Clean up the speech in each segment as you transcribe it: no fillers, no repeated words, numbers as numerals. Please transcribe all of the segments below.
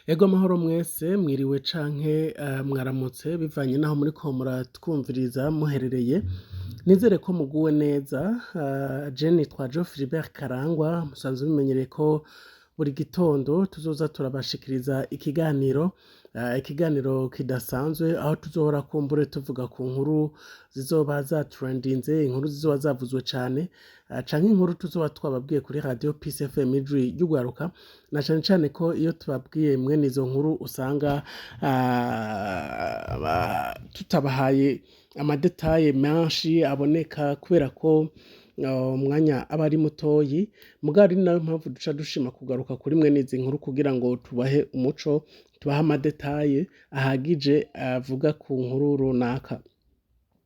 Ego amahoro mwese, mwiriwe canke mwaramutse bivanye naho muriko muratwumviriza muherereye. Nizere ko muguwe neza. Je nitwa Jo Philibert Karangwa, musanzwe mumenyereye ko buri gitondo tuzoza turabashikiriza ikiganiro kidasanzwe aho tuzohora kumbure tuvuga ku nkuru zizoba zatrendinze, inkuru zizoba zavuzwe cane, canke inkuru tuzoba twababwiye kuri Radio Peace FM, Ijwi ry'Ugwaruka, na cane cane ko iyo tubabwiye mwene izo nkuru usanga tutabahaye ama détails menshi aboneka kubera ko umwanya aba ari mutoyi. Mugabo ari nayo mpamvu duca dushima kugaruka kuri mwene izi nkuru kugira ngo tubahe umuco, tubahe ama détails ahagije avuga ku nkuru runaka.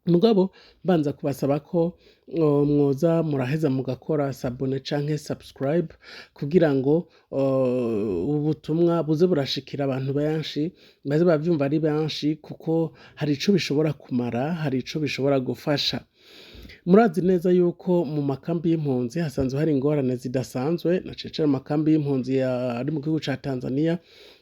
Mugabo mbanza kubasaba ko mwoza muraheza mugakora s'abonner canke subscribe kugira ngo ubu butumwa buze burashikira abantu benshi, baze baravyumva ari benshi, kuko hari ico bishobora kumara, hari ico bishobora gufasha. Murazi neza yuko mu makambi y'impunzi hasanzwe hari ingorane zidasanzwe, na cane cane mu makambi y'impunzi ari mu gihugu ca Tanzania,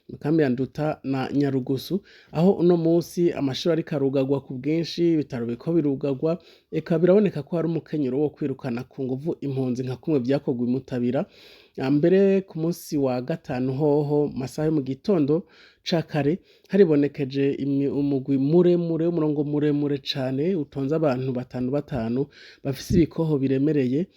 makambi ya Nduta na Nyarugusu, aho uno musi amashuri ariko arugarwa ku bwinshi, ibitaro biriko birugarwa, eka biraboneka ko hari umukenyero wo kwirukana ku nguvu impunzi nka kumwe vyakorwa i Mutabira. Mbere ku musi wa gatanu hoho, masaha yo mu gitondo ca kare, haribonekeje umugwi muremure, umurongo muremure cane utonze abantu batanu batanu bafise ibikoho biremereye,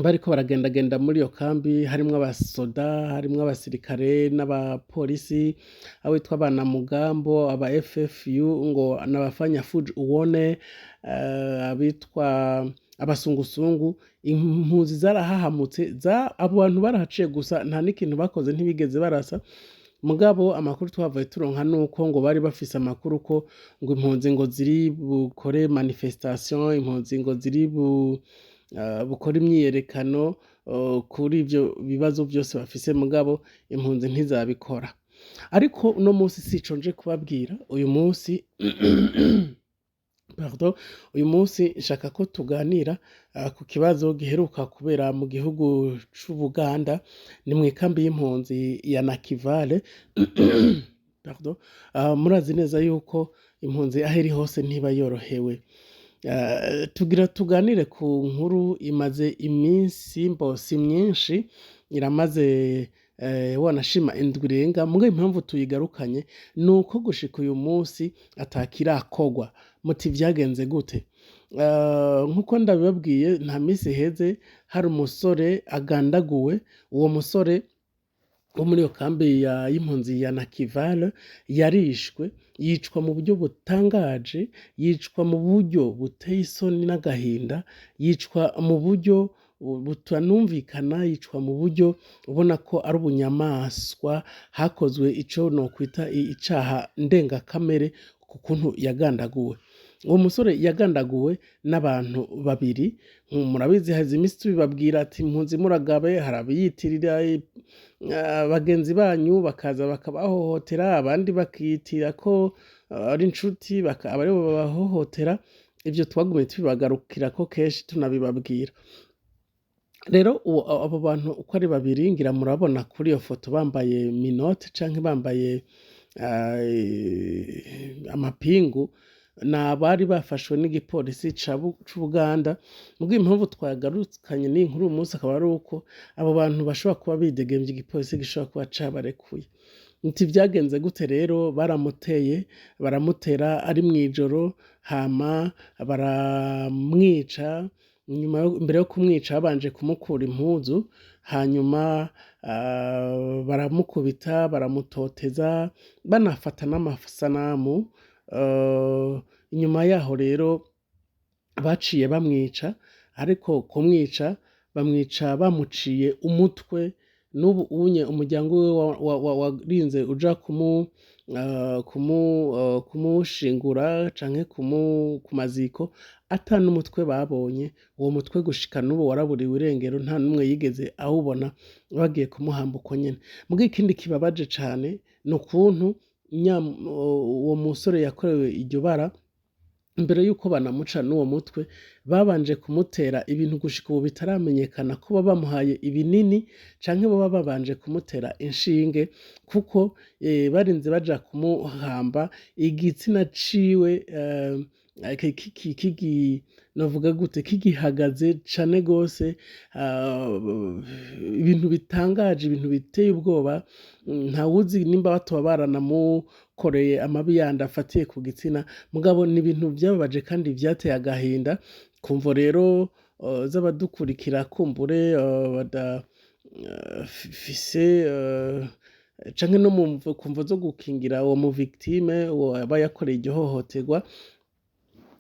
bariko baragendagenda muri iyo kambi, harimwo abasoda, harimwo abasirikare n'abapolisi, abo bitwa abanamugambo, aba FFU ngo n'abafanya fujo uwone, abitwa abasungusungu. Impunzi zarahahamutse. Abo bantu barahaciye gusa, nta n'ikintu bakoze, ntibigeze barasa. Mugabo amakuru twavuye turonka nuko ngo bari bafise amakuru ko ngo impunzi ngo ziri bukore manifestation, impunzi ngo ziri bukore imyiyerekano kuri ivyo bibazo vyose bafise, mugabo impunzi ntizabikora. Ariko uno munsi sico nje kubabwira. Uyu munsi, pardon, uyu munsi nshaka ko tuganira ku kibazo giheruka kubera mu gihugu c'Ubuganda, ni mw'ikambi y'impunzi ya Nakivale. Pardon, murazi neza yuko impunzi aho iri hose ntiba yorohewe. Tugira tuganire ku nkuru imaze iminsi mbosi myinshi, iramaze wanashima indwi irenga. Mugabo impamvu tuyigarukanye ni uko gushika uyu munsi atakirakorwa. Muti vyagenze gute? Nkuko ndabibabwiye, nta minsi iheze hari umusore agandaguwe. Uwo musore wo muri iyo kambi y'impunzi ya Nakivale yarishwe, yicwa mu buryo butangaje, yicwa mu buryo buteye isoni n'agahinda, yicwa mu buryo butanumvikana, yicwa mu buryo ubona ko ari ubunyamaswa. Hakozwe ico nokwita icaha ndengakamere ku kuntu yagandaguwe. Uwo musore yagandaguwe n'abantu babiri. Murabizi, haze imisi tubibabwira ati impunzi muragabe, hari abiyitirira bagenzi banyu bakaza bakabahohotera, abandi bakiyitira ko ari inshuti bakaba aribo babahohotera. Ivyo twagumye tubibagarukirako kenshi, tunabibabwira. Rero abo bantu uko ari babiri, ngira murabona kuri iyo foto bambaye menottes canke bambaye amapingu, ni abari bafashwe n'igipolisi c'Ubuganda. Mugabo impamvu twagarukanye n'iyi nkuru uyu munsi akaba ari uko abo bantu bashobora kuba bidegemvya, igipolisi gishobora kuba cabarekuye. Nti vyagenze gute rero? Baramuteye, baramutera ari mw'ijoro, hama baramwica. Inyuma, imbere yo kumwica babanje kumukura impuzu, hanyuma baramukubita, baramutoteza, banafata n'amasanamu. Inyuma yaho rero baciye bamwica, ariko kumwica bamwica bamuciye umutwe. N'ubu unye umuryango wiwe warinze uja kumushingura canke ku maziko ata n'umutwe babonye. Uwo mutwe gushika n'ubu waraburiwe irengero, nta n'umwe yigeze awubona, bagiye kumuhamba uko nyene. Mugabo ikindi kibabaje cane ni ukuntu uwo musore yakorewe iryo bara. Imbere yuko banamuca n'uwo mutwe, babanje kumutera ibintu gushika ubu bitaramenyekana ko baba bamuhaye ibinini canke boba babanje kumutera inshinge, kuko barinze baja kumuhamba igitsina ciwe novuga gute, kigihagaze cane gose. Ibintu bitangaje, ibintu biteye ubwoba. Ntawuzi nimba batoba baranamukoreye amabi yandi afatiye ku gitsina, mugabo ni ibintu vyababaje kandi vyateye agahinda. Kumvo rero z'abadukurikira, kumbure badafise canke no kumvo zo gukingira uwo mu victime, uwo aba yakoreye iryo hohoterwa,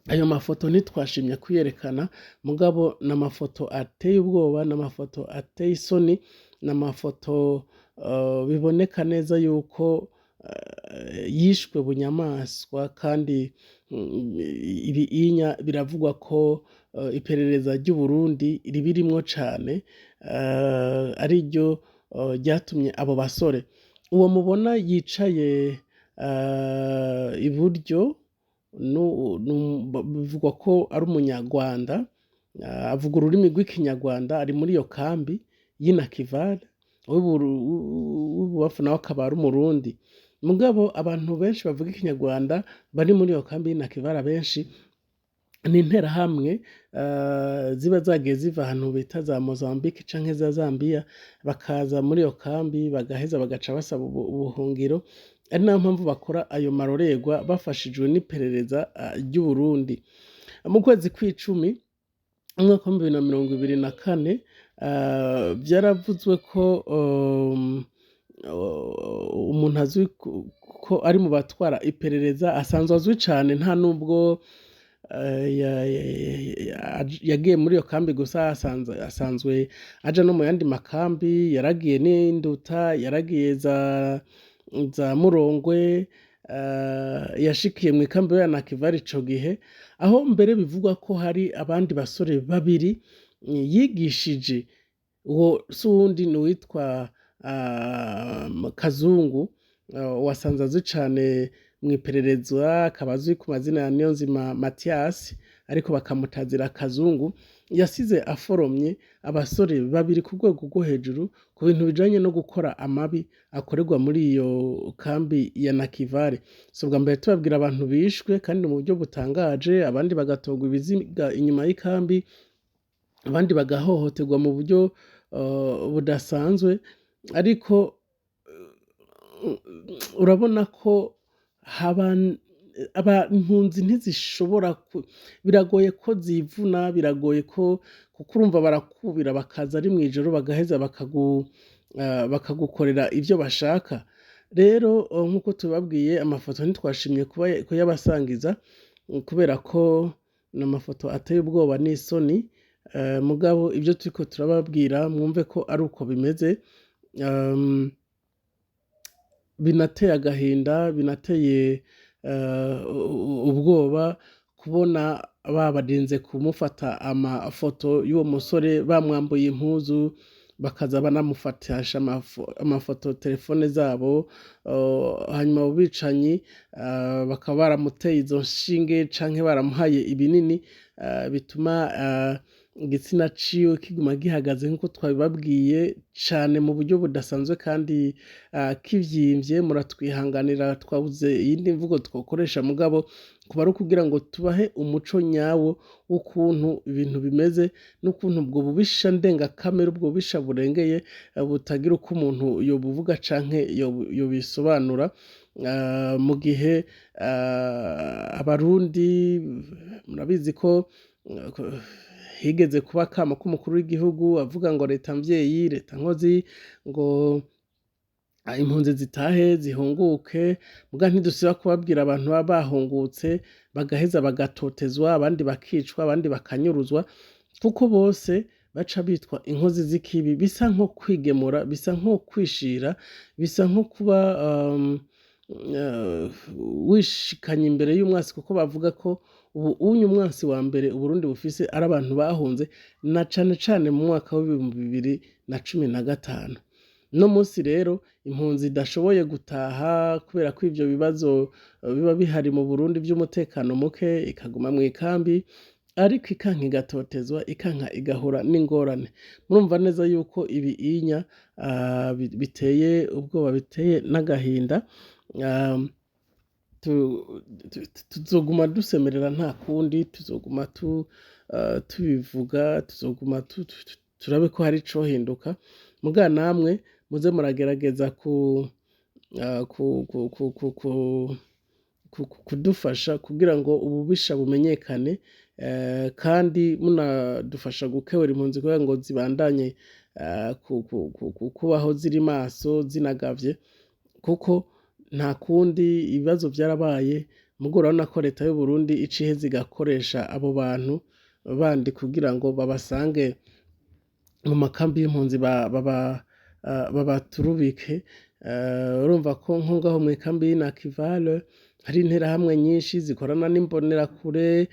ayo mafoto ntitwashimye kuyerekana, mugabo ni amafoto ateye ubwoba, ni amafoto ateye isoni, ni amafoto biboneka neza yuko yishwe bunyamaswa. Kandi ibi inya biravugwa ko iperereza ry'Uburundi ribirimwo cane, ariryo ryatumye abo basore. Uwo mubona yicaye iburyo bivugwa ko ari Umunyarwanda, avuga ururimi rw'Ikinyarwanda, ari muri iyo kambi y'Inakivale. Uw'ibubafu nawe akaba ari Umurundi, mugabo abantu benshi bavuga Ikinyarwanda bari muri iyo kambi y'Inakivale abenshi ni Interahamwe ziba zagiye ziva ahantu bita za Mozambique canke za Zambia, bakaza muri iyo kambi, bagaheza bagaca basaba ubuhungiro, ari nayo mpamvu bakora ayo marorerwa bafashijwe n'iperereza ry'Uburundi. Mu kwezi kw'icumi umwaka w'2024 vyaravuzwe ko umuntu azwi ko ari mu batwara iperereza, asanzwe azwi cane, nta nubwo yagiye muri iyo kambi gusa, asanzwe aja no mu yandi makambi. Yaragiye n'Induta, yaragiye za Murongwe, yashikiye mw'ikambi ya Nakivale ico gihe, aho mbere bivugwa ko hari abandi basore babiri yigishije. Uwo si uwundi, ni uwitwa Kazungu, wasanze azwi cane mw'iperereza, akaba azwi ku mazina ya Niyonzima Mathias, ariko bakamutazira Kazungu. Yasize aforomye abasore babiri ku rwego rwo hejuru ku bintu bijanye no gukora amabi akorerwa muri iyo kambi ya Nakivale. Si ubwa mbere tubabwira abantu bishwe kandi mu buryo butangaje, abandi bagatorwa ibiziga inyuma y'ikambi, abandi bagahohoterwa mu buryo budasanzwe, ariko urabona ko impunzi ntizishobora, biragoye ko zivuna, biragoye ko, kuko urumva barakubira, bakaza ari mw'ijoro, bagaheza bakagukorera ivyo bashaka. Rero nk'uko tubabwiye, amafoto ntitwashimye kuyabasangiza kubera ko ni amafoto ateye ubwoba n'isoni, mugabo ivyo turiko turababwira mwumve ko ari uko bimeze. Binateye agahinda, binateye ubwoba kubona babarinze kumufata amafoto y'uwo musore bamwambuye impuzu, bakaza banamufatisha amafoto telefone zabo, hanyuma abo bicanyi bakaba baramuteye izo nshinge canke baramuhaye ibinini bituma igitsina ciwe kiguma gihagaze nk'uko twabibabwiye cane mu buryo budasanzwe kandi kivyimvye. Muratwihanganira, twabuze iyindi mvugo twokoresha, mugabo kuba ari ukugira ngo tubahe umuco nyawo w'ukuntu ibintu bimeze n'ukuntu ubwo bubisha ndengakamere, ubwo bubisha burengeye, butagira uko umuntu yobuvuga canke yobisobanura. Mu gihe Abarundi murabizi ko higeze kuba akamo k'umukuru w'igihugu avuga ngo leta mvyeyi, leta nkozi, ngo impunzi zitahe, zihunguke, muga ntidusiba kubabwira abantu baba bahungutse bagaheza bagatotezwa, abandi bakicwa, abandi bakanyuruzwa, kuko bose baca bitwa inkozi z'ikibi. Bisa nko kwigemura, bisa nko kwishira, bisa nko kuba wishikanye imbere y'umwasi, kuko bavuga ko ubu unye umwansi wa mbere Uburundi bufise ari abantu bahunze, na cane cane mu mwaka w'2015. Uno munsi rero impunzi idashoboye gutaha kubera ko ivyo bibazo biba bihari mu Burundi vy'umutekano muke, ikaguma mw'ikambi, ariko ikanka igatotezwa, ikanka igahura n'ingorane. Murumva neza yuko ibi inya biteye ubwoba, biteye n'agahinda. Tuzoguma dusemerera, nta kundi, tuzoguma tubivuga, tuzoguma turabe ko hari icohinduka. Muga namwe muze muragerageza kudufasha kugira ngo ububisha bumenyekane, kandi munadufasha gukebura impunzi kugira ngo zibandanye kubaho ziri maso, zinagavye, kuko nta kundi ibibazo vyarabaye. Mugo urabona ko leta y'Uburundi ica iheza igakoresha abo bantu bandi kugira ngo babasange mu makambi y'impunzi, babaturubike. Urumva ko nko ngaho mw'ikambi y'i Nakivale hari interahamwe nyinshi zikorana n'imbonerakure,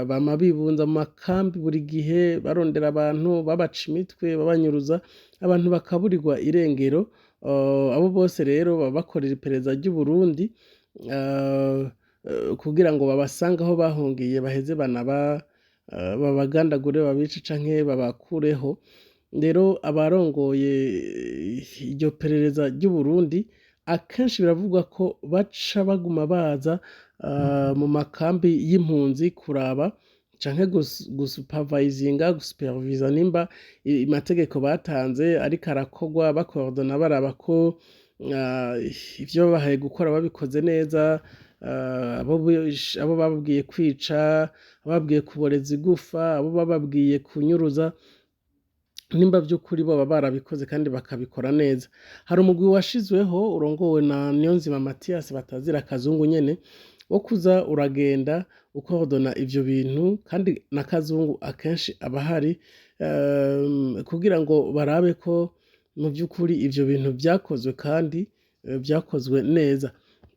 bama bibunza mu makambi buri gihe barondera abantu, babaca imitwe, babanyuruza, abantu bakaburirwa irengero. Abo bose rero baba bakorera iperereza ry'Uburundi kugira ngo babasange aho bahungiye, baheze babagandagure, babice canke babakureho. Rero abarongoye iryo perereza ry'Uburundi akenshi biravugwa ko baca baguma baza mu makambi y'impunzi kuraba canke gusupervisinga, gusupervisa nimba amategeko batanze ariko arakorwa, bakordona, baraba ko ivyo babahaye gukora babikoze neza, abo bababwiye kwica, ababwiye kuboreza igufa, abo bababwiye kunyuruza, nimba vy'ukuri boba barabikoze kandi bakabikora neza. Hari umugwi washizweho urongowe na Niyonzima Mathias batazira Kazungu nyene, wo kuza uragenda ukordona ivyo bintu, kandi na Kazungu akenshi aba ahari, kugira ngo barabe ko mu vy'ukuri ivyo bintu vyakozwe kandi vyakozwe neza.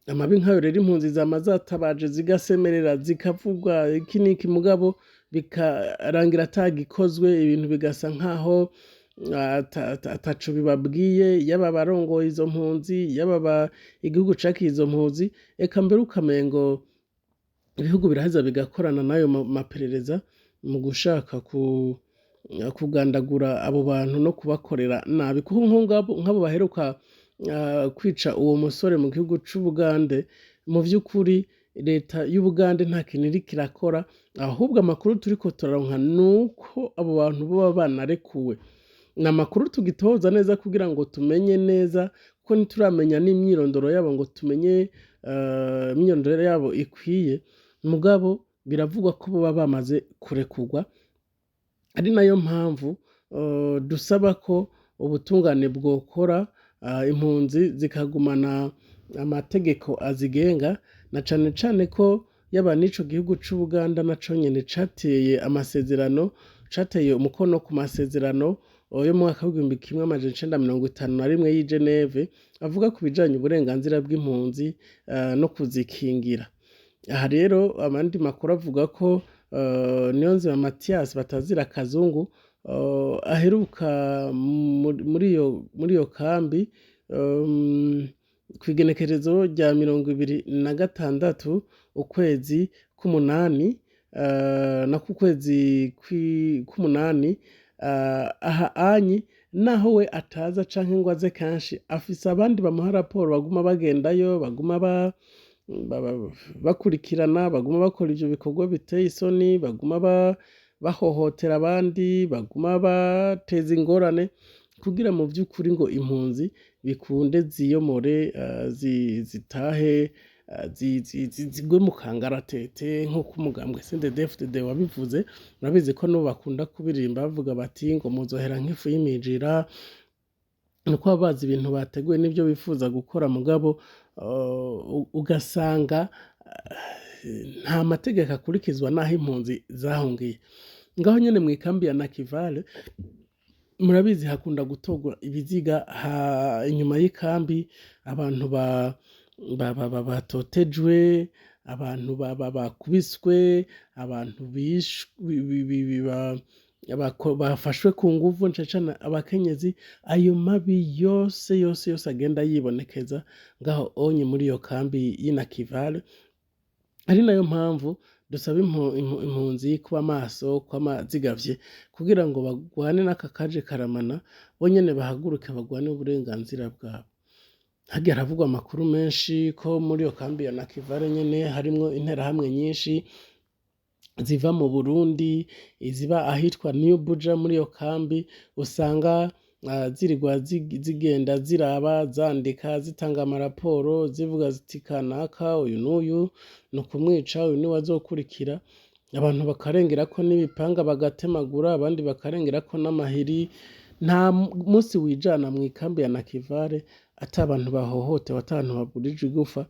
Amabi nkayo rero impunzi zama zatabaje, zigasemerera, zikavuga iki n'iki, mugabo bikarangira atagikozwe, ibintu bigasa nkaho ataco bibabwiye, yaba abarongoye izo mpunzi, yaba igihugu cakiye izo mpunzi, eka mbere ukamengo ibihugu biraheza bigakorana n'ayo maperereza mu gushaka kugandagura abo bantu no kubakorera nabi. Kuko nk'abo baheruka kwica uwo musore mu gihugu c'Ubugande, mu vy'ukuri leta y'Ubugande nta kintu iriko irakora, ahubwo amakuru turiko turaronka nuko abo bantu boba banarekuwe. Ni amakuru tugitoza neza kugira ngo tumenye neza, kuko ntituramenya n'imyirondoro yabo ngo tumenye imyirondoro yabo ikwiye, mugabo biravugwa ko boba bamaze kurekurwa, ari nayo mpamvu dusaba ko ubutungane bwokora, impunzi zikagumana amategeko azigenga, na cane cane ko yaba n'ico gihugu c'Ubuganda naco nyene cateye amasezerano, cateye umukono ku masezerano yo mu mwaka w'1951 y'i Geneve, avuga ku bijanye uburenganzira bw'impunzi no kuzikingira. Aha rero abandi makuru avuga ko Niyonzima Mathias batazira Kazungu aheruka muri iyo kambi kw'igenekerezo rya 26 ukwezi k'umunani, nako ukwezi k'umunani. Aha anyi naho we ataza canke ngo aze kenshi, afise abandi bamuha raporo baguma bagendayo, baguma bakurikirana, baguma bakora ivyo bikorwa biteye isoni, baguma bahohotera abandi, baguma bateza ingorane kugira mu vy'ukuri ngo impunzi bikunde ziyomore, zitahe, zigwe mu kangaratete nk'uko umugambwe CNDD-FDD wabivuze. Murabizi ko n'ubu bakunda kubiririmba, bavuga bati ngo muzohera nk'ifu y'imijira. Nuko baba bazi ibintu bateguye n'ivyo bifuza gukora, mugabo ugasanga nta mategeko akurikizwa n'aho impunzi zahungiye. Ngaho nyene mw'ikambi ya Nakivale, murabizi, hakunda gutorwa ibiziga inyuma y'ikambi, abantu batotejwe, abantu bakubiswe, abantu bafashwe ku nguvu, cane cane abakenyezi. Ayo mabi yose yose yose agenda yibonekeza ngaho onye muri iyo kambi y'i Nakivale, ari nayo mpamvu dusaba impunzi kuba maso, kwama zigavye, kugira ngo bagwane n'aka kaje karamana, bo nyene bahaguruke bagwane uburenganzira bwabo. Hagiye haravugwa amakuru menshi ko muri iyo kambi ya Nakivale nyene harimwo interahamwe nyinshi ziva mu Burundi, ziba ahitwa New Buja. Muri iyo kambi usanga zirirwa zigenda ziraba, zandika, zitanga amaraporo, zivuga ziti: "Kanaka uyu n'uyu ni ukumwica, uyu niwe azokurikira." Abantu bakarengerako n'ibipanga bagatemagura, abandi bakarengerako n'amahiri. Nta musi wijana mw'ikambi ya Nakivale ata bantu bahohotewe, ata bantu baburijwe igufa,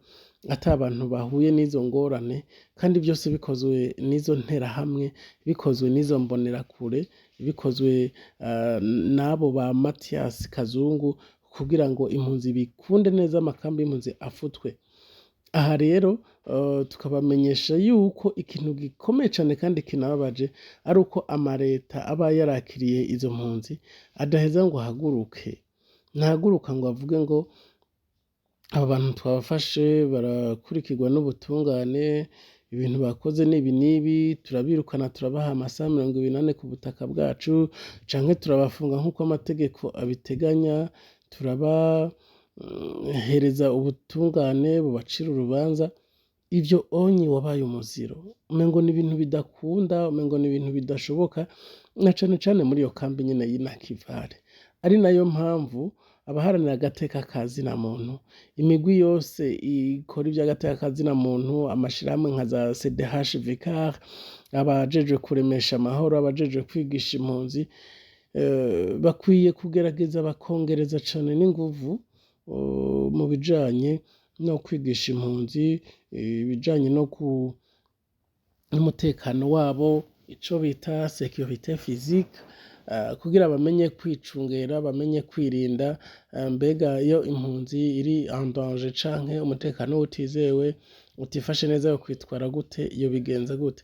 ata bantu bahuye n'izo ngorane, kandi vyose bikozwe n'izo nterahamwe, bikozwe n'izo mbonerakure, bikozwe n'abo ba Mathias Kazungu, kugira ngo impunzi bikunde neza amakambi y'impunzi afutwe. Aha rero tukabamenyesha yuko ikintu gikomeye cane kandi kinababaje ari uko amareta aba yarakiriye izo mpunzi adaheza ngo ahaguruke, ntahaguruka ngo avuge ngo aba bantu twabafashe, barakurikirwa n'ubutungane, ibintu bakoze n'ibi n'ibi, turabirukana, turabaha amasaha 24 ku butaka bwacu, canke turabafunga nk'uko amategeko abiteganya, turabahereza ubutungane bubacira urubanza. Ivyo onye wabaye umuziro, umengo ni ibintu bidakunda, umengo ni ibintu bidashoboka, na cane cane muri iyo kambi nyene y'i Nakivale. Ari nayo mpamvu abaharanira agateka ka zina muntu, imigwi yose ikora ivy'agateka ka zina muntu, amashirahamwe nka za CDH Vicar, abajejwe kuremesha amahoro, abajejwe kwigisha impunzi, bakwiye kugerageza bakongereza cane n'inguvu mu bijanye no kwigisha impunzi ibijanye no ku n'umutekano wabo, ico bita sécurité physique, kugira bamenye kwicungera, bamenye kwirinda. Mbega iyo impunzi iri en danger canke umutekano utizewe, utifashe neza, yo kwitwara gute, yobigenza gute?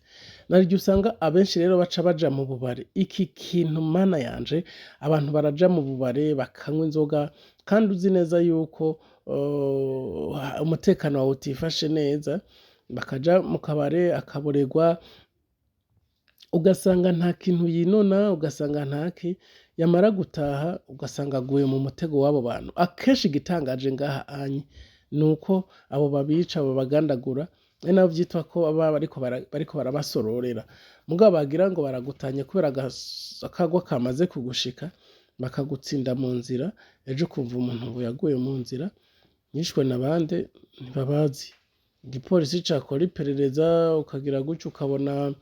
Narirya usanga abenshi rero baca baja mu bubare. Iki kintu, Mana yanje, abantu baraja mu bubare bakanywa inzoga, kandi uzi neza yuko umutekano wawe utifashe neza, bakaja mu kabare akaborerwa, ugasanga nta kintu yinona, ugasanga ntaki, yamara gutaha ugasanga aguye mu mutego w'abo bantu. Akenshi igitangaje ngaha anye nuko abo babica, abo bagandagura, ari nabo vyitwa ko baba bariko barabasororera, mugabo bagira ngo baragutanye kubera akagwa kamaze kugushika, bakagutsinda mu nzira. Ejo ukumva umuntu ngo yaguye mu nzira, yishwe na bande? Ntibabazi. Igipolisi cakora iperereza, ukagira gutyo ukabona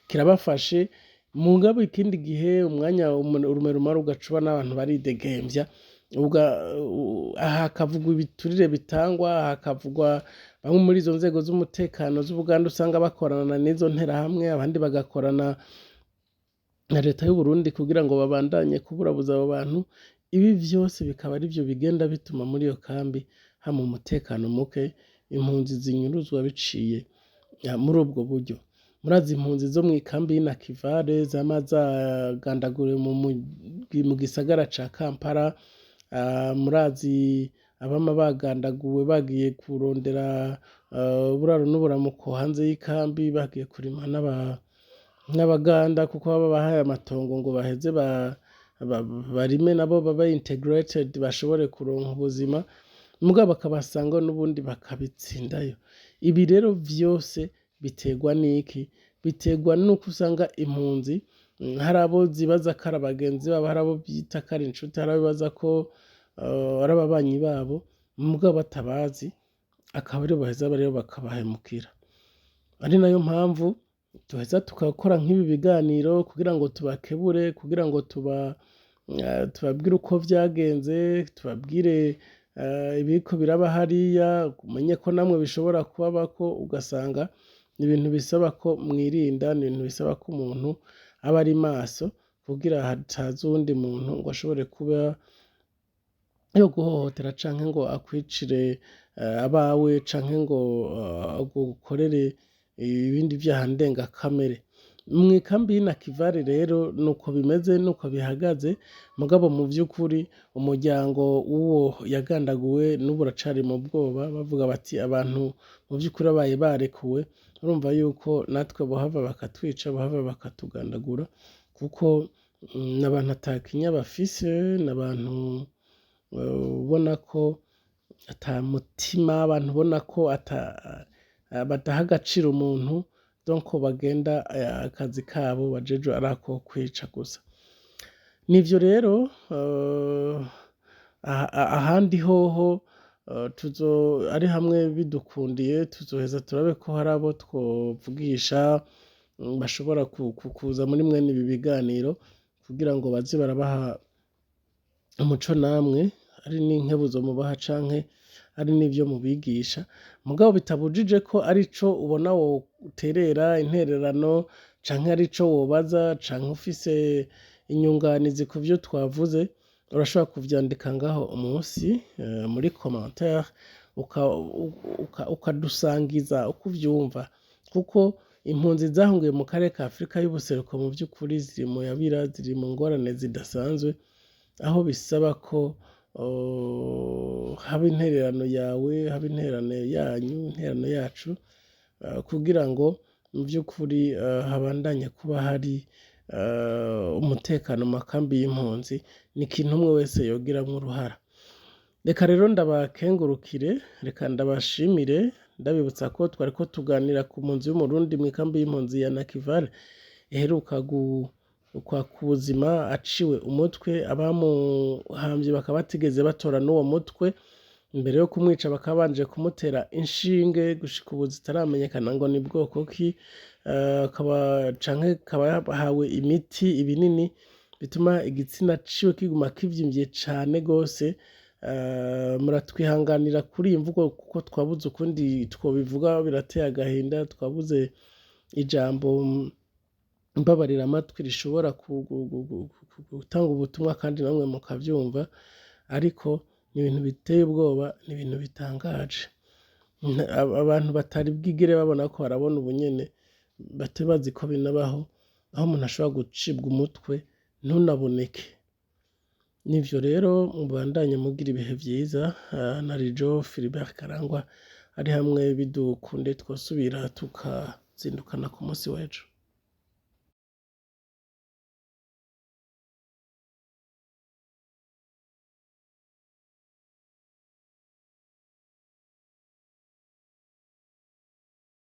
kirabafashe. Mugabo ikindi gihe umwanya urume rumara ugacuba n'abantu baridegemvya. Aha hakavugwa ibiturire bitangwa, hakavugwa bamwe muri izo nzego z'umutekano z'Ubuganda usanga bakorana n'izo nterahamwe, abandi bagakorana na leta y'Uburundi kugira ngo babandanye kuburabuza abo bantu. Ibi vyose bikaba arivyo bigenda bituma muri iyo kambi hama umutekano muke, impunzi zinyuruzwa biciye muri ubwo buryo. Murazi impunzi zo mw'ikambi y'i Nakivale zama zagandaguriwe mu gisagara ca Kampala, murazi abama bagandaguwe bagiye kurondera uburaro n'uburamuko hanze y'ikambi, bagiye kurima n'Abaganda, kuko baba bahaye amatongo ngo baheze barime, nabo babe integrated, bashobore kuronka ubuzima, mugabo bakabasanga n'ubundi bakabitsindayo. Ibi rero vyose biterwa n'iki? Biterwa n'uko usanga impunzi hari abo zibaza ko ari abagenzi babo, hari abo bita ko ari inshuti, hari abo bibaza ko ari ababanyi babo, mugabo batabazi, akaba aribo baheza rero bakabahemukira. Ari nayo mpamvu duheza tugakora nk'ibi biganiro kugira ngo tubakebure, kugira ngo tubabwire uko vyagenze, tubabwire ibiriko biraba hariya, umenye ko namwe bishobora kubabako. Ugasanga ni ibintu bisaba ko mwirinda, ni ibintu bisaba ko umuntu aba ari maso kugira hataza uwundi muntu ngo ashobore kuba yo guhohotera canke ngo akwicire abawe canke ngo agukorere. ibindi vyaha ndengakamere. Mw'ikambi y'i Nakivale rero nuko bimeze, nuko bihagaze, mugabo mu vy'ukuri umuryango w'uwo yagandaguwe n'ubu uracari mu bwoba, bavuga bati abantu mu vy'ukuri babaye barekuwe, urumva yuko natwe bohava bakatwica, bohava bakatugandagura, kuko n'abantu ata kinya bafise, n'abantu ubona ko ata mutima, abantu ubona ko badaha agaciro umuntu, donc bagenda akazi kabo bajejwe ari ako kwica gusa. Nivyo rero, ahandi hoho tuzo ari hamwe bidukundiye tuzoheza turabe ko hari abo twovugisha bashobora kuza muri mwene ibi biganiro kugira ngo baze barabaha umuco namwe, ari n'inkebuzo mubaha canke ari n'ivyo mubigisha, mugabo bitabujije ko arico ubona woterera intererano canke arico wobaza canke ufise inyunganizi ku vyo twavuze, urashobora kuvyandika ngaho munsi muri commentaire, ukadusangiza uko uvyumva, kuko impunzi zahungiye mu karere ka Afurika y'ubuseruko mu vy'ukuri ziri mu yabira, ziri mu ngorane zidasanzwe, aho bisaba ko haba intererano yawe, haba intererano yanyu, intererano yacu, kugira ngo mu vy'ukuri habandanye kuba hari umutekano mu makambi y'impunzi. Ni ikintu umwe wese yogiramwo uruhara. Reka rero ndabakengurukire, reka ndabashimire, ndabibutsa ko twariko tuganira ku mpunzi y'Umurundi mw'ikambi y'impunzi ya Nakivale iheruka kwaka ubuzima aciwe umutwe, abamuhamvye bakaba batigeze batora n'uwo mutwe, imbere yo kumwica bakaba babanje kumutera inshinge gushika ubu zitaramenyekana ngo ni bwoko ki, akaba canke akaba yahawe imiti, ibinini bituma igitsina ciwe kiguma kivyimvye cane gose. Muratwihanganira kuri iyi mvugo kuko twabuze ukundi twobivuga, birateye agahinda, twabuze ijambo mbabarira amatwi rishobora gutanga ubutumwa kandi namwe mukavyumva, ariko ni ibintu biteye ubwoba, ni ibintu bitangaje. Abantu batari bwigere babona ko barabona ubunyene, batari bazi ko binabaho, aho umuntu ashobora gucibwa umutwe ntunaboneke. Nivyo rero, mubandanye mugira ibihe vyiza, na Rijo Philibert Karangwa ari hamwe bidukunde twosubira tukazindukana ku munsi w'ejo.